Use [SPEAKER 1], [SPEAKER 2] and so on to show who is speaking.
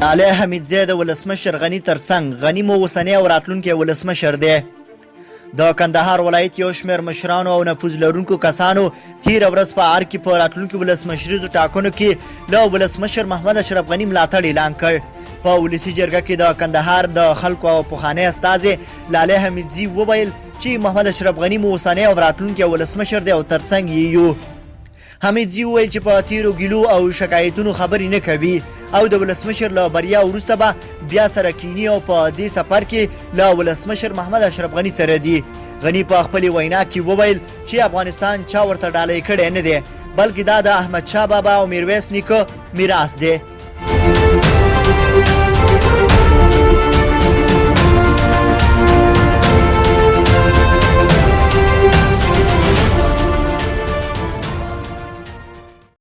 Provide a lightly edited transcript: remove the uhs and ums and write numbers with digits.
[SPEAKER 1] لالی حمیدزی د ولسمشر غني ترڅنګ، غني مو اوسنی او راتلونکی ولسمشر دی. د کندهار ولایت یو شمېر مشرانو او نفوذ لرونکو کسانو تیره ورځ په ارګ کې په راتلونکو ولسمشریزو ټاکنو کې له ولسمشر محمد اشرف غني ملاتړ اعلان کړ. په ولسي جرګه کې د کندهار د خلکو او پخوانی استازی لالی حمیدزي وویل چې محمد اشرف غني مو اوسنی او راتلونکی ولسمشر دی او ترڅنګ یې یو. حمیدزي وویل چې په تیرو ګیلو او شکایتونو خبرې نه کوي او د ولسمشر له بریا وروسته به بیا سره کینی او په دې سفر کې له ولسمشر محمد اشرف غني سره دي. غني په خپلې وینا کې وویل چې افغانستان چا ورته ډالۍ کړی نه دی، بلکې دا د احمد شاه بابا او میرویس نیکه میراث دی.